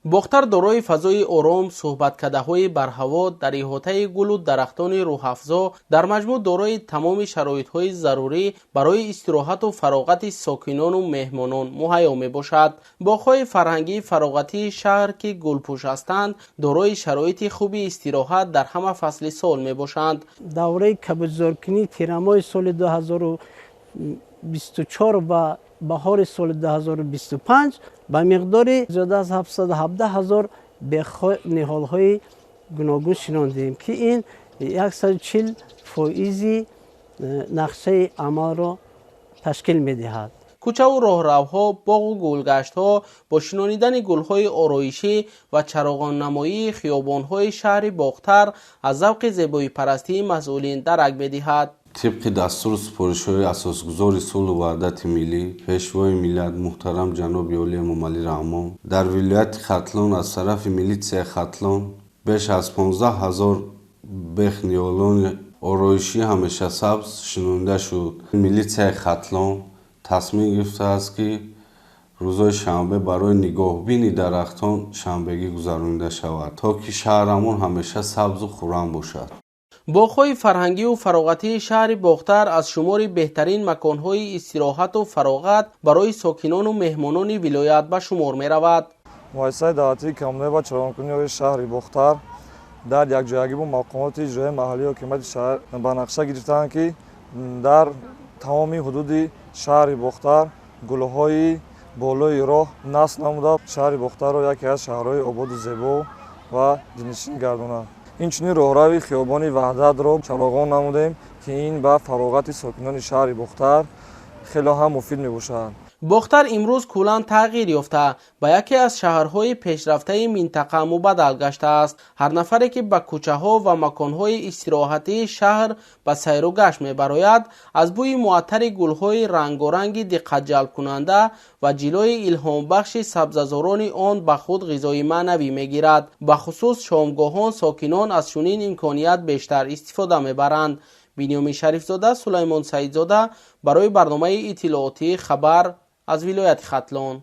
Бохтар дорои фазои ором, суҳбаткадаҳои барҳаво дар иҳотаи гулу дарахтони рӯҳафзо, дар маҷмӯъ дорои тамоми шароитҳои зарурӣ барои истироҳату фароғати сокинону меҳмонон муҳайё мебошад. Боғҳои фарҳангии фароғатии шаҳр, ки гулпӯш ҳастанд, дорои шароити хуби истироҳат дар ҳама фасли сол мебошанд. Давраи кабудзоркунии тирамоҳи соли 2024 ва баҳори соли 2025 ба миқдори зиёда аз 717 ҳазор ниҳолҳои гуногун шинондем, ки ин 140 фоизи нақшаи амалро ташкил медиҳад. Кӯчаву роҳравҳо, боғу гулгаштҳо бо шинонидани гулҳои ороишӣ ва чароғоннамоии хиёбонҳои шаҳри Бохтар аз завқи зебоипарастии масъулин дарак медиҳад. Тибқи дастуру супоришҳои асосгузори сулҳу ваҳдати миллӣ, Пешвои миллат, муҳтарам ҷаноби олӣ Эмомалӣ Раҳмон, дар вилояти Хатлон аз тарафи милитсияи Хатлон беш аз 15 ҳазор бех ниҳолони ороишӣ ҳамешасабз шинонида шуд. Милитсияи Хатлон тасмим гирифтааст, ки рӯзҳои шанбе барои нигоҳбини дарахтон шанбегӣ гузаронида шавад, то ки шаҳрамон ҳамеша сабзу хуррам бошад. Боғҳои фарҳангию фароғатии шаҳри Бохтар аз шумори беҳтарин маконҳои истироҳату фароғат барои сокинону меҳмонони вилоят ба шумор меравад. Муассисаи давлатии коммуналӣ ва чароғонкунии шаҳри Бохтар дар якҷоягӣ бо мақомоти иҷроияи маҳаллии ҳокимияти шаҳр ба нақша гирифтаанд, ки дар тамоми ҳудуди шаҳри Бохтар гулҳои болои роҳ насб намуда, шаҳри Бохтарро яке аз шаҳрҳои ободу зебо ва дилнишин гардонанд. Инчунин роҳрави хиёбони Ваҳдатро чароғон намудем, ки ин ба фароғати сокинони шаҳри Бохтар хело ҳам муфид мебошад. Бохтар имрӯз куллан тағйир ёфта, ба яке аз шаҳрҳои пешрафтаи минтақа мубаддал гаштааст. Ҳар нафаре, ки ба кӯчаҳо ва маконҳои истироҳатии шаҳр ба сайру гашт мебарояд, аз бӯи муаттари гулҳои рангоранги диққатҷалбкунанда ва ҷилои илҳомбахши сабзазорони он ба худ ғизои маънавӣ мегирад. Бахусус шомгоҳон сокинон аз чунин имконият бештар истифода мебаранд. Бинёмин Шарифзода, Сулаймон Саидзода барои барномаи иттилоотии «Хабар» аз вилояти Хатлон.